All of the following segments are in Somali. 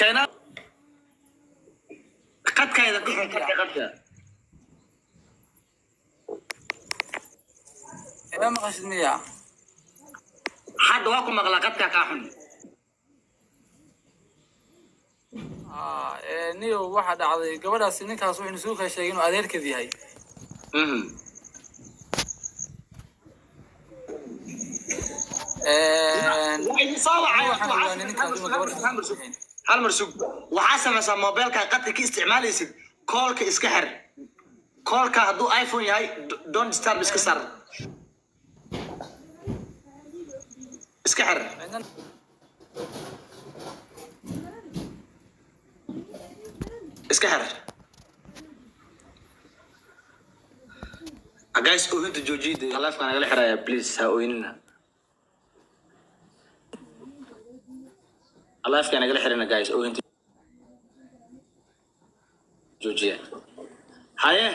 China qadkayda ku xun, qadka, qadka. Ima maqashid miya? Hadda waa ku maqlaa, qadkaa kaa xun. Niyow, waxaa dhacday gabadhaasi ninkaas wuxuu suu kala sheegay inuu adeerkeed yahay. Waa idin soo wacay. Waxaan ogaanay ninkaas inuu gabadha Hal mar sug. Waxaa samaysaa, mobilka qadka ka isticmaalaysid koolka iska xir. Koolka hadduu iPhone yahay, don't disturb iska sar, iska xir. Iska xir. Guys, oohinta joojiyada, live-ka nagala xiraya. Please ha ooynina, live-ka nagala xirina. Guys, oohinta joojiya. Haye.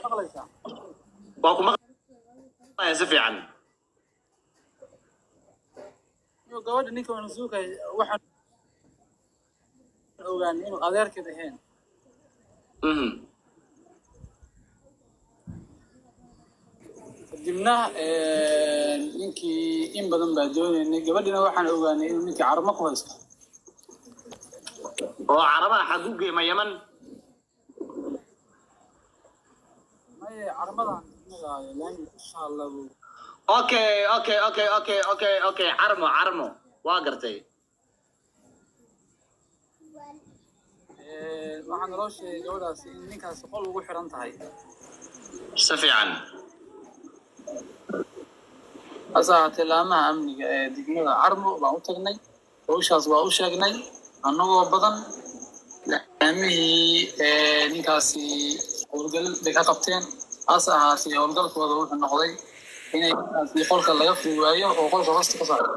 Maqlaysaa? Waa ku maqlaya si fiican. Niyow, gabadha ninka wuxuu suu kala waxaan ogaanay inuu adeerkeed ahayn. Kadibna ninkii in badan baa doonaynay, gabadhina waxaan ogaanay inuu ninkii carmo ku haysto. Oo carabaha xaguu geema, Yaman? Maye, carmadan degmada laamiga insha Allah buu. Okay, Carmo, Carmo waa gartay. Waxaa naloo sheegay gabadhaasi in ninkaasi qol ugu xiran tahay. Si fiican. Hase ahaatee, laamaha amniga ee degmada Carmo baan u tagnay, hawshaas waa u sheegnay annagoo badan. Laamihii ninkaasi howlgal bay ka qabteen. Hase ahaatee, howlgalkooda wuxuu noqday inay ninkaasi qolka laga furi waayo oo qolka hoosta ka socdo.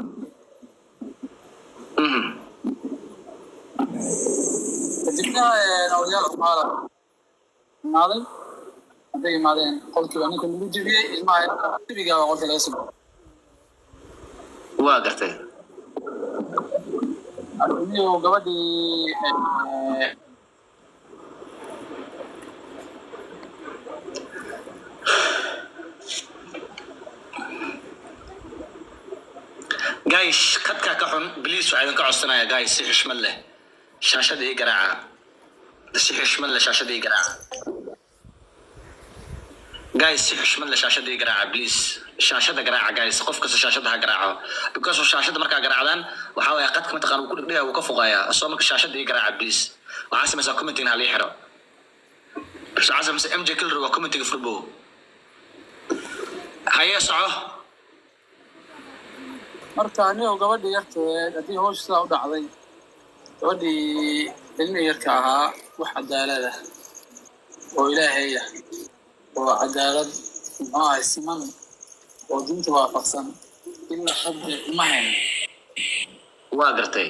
Kadibna odayaal cumaala imaaday. Hadday imaadeen, qolkii baa ninka lagu jebiyey, ilmaha jebigaa baa qolka laga soo. Waa gartay. Niyow, gabadhii Guys, khadka ka xun. Please, waxaa idinka codsanaya, guys, si xushmad leh shaashada ii garaaca, si xushmad leh shaashada ii garaaca. Guys, si xushmad leh shaashada ii garaaca, please. Shaashada garaaca, guys. Qof kasta shaashada ha garaaco, because shaashada markaa garaacdaan, waxaa waaya qadka mataqaan wuu ku dhigdhigaya, wuu ka foqayaa. Soo marka shaashada ii garaaca, please. Waxaa samaysaa commenting ha lii xiro. Waxaa samaysaa MJ Killer, waa commentiga furbow. Haye, soco. Marka niyow, gabadhii yarteed haddii hawsha sidaa u dhacday, gabadhii ilmihii yarka ahaa wax cadaalad ah oo Ilaahay ah oo cadaalad muxuu ahay siman oo diinta waafaqsan ilaa hadda uma hayno. Waa gartay.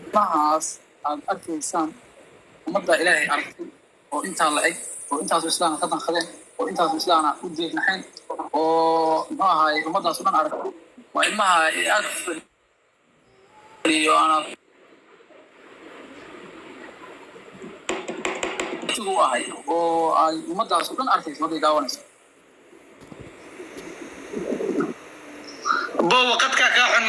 Ilmahaas aad arkaysaan, ummadda Ilaahay aragtay oo intaa la eg oo intaasu islaana ka danqadeen oo intaasu islaana u deegnaxeen oo muxuu ahaay ummaddaas o dhan aragtay, waa ilmaha aad iyo aan u ahay oo ay ummaddaas o dhan arkayso hadday daawanayso. Bowa, qadkaa kaa xun.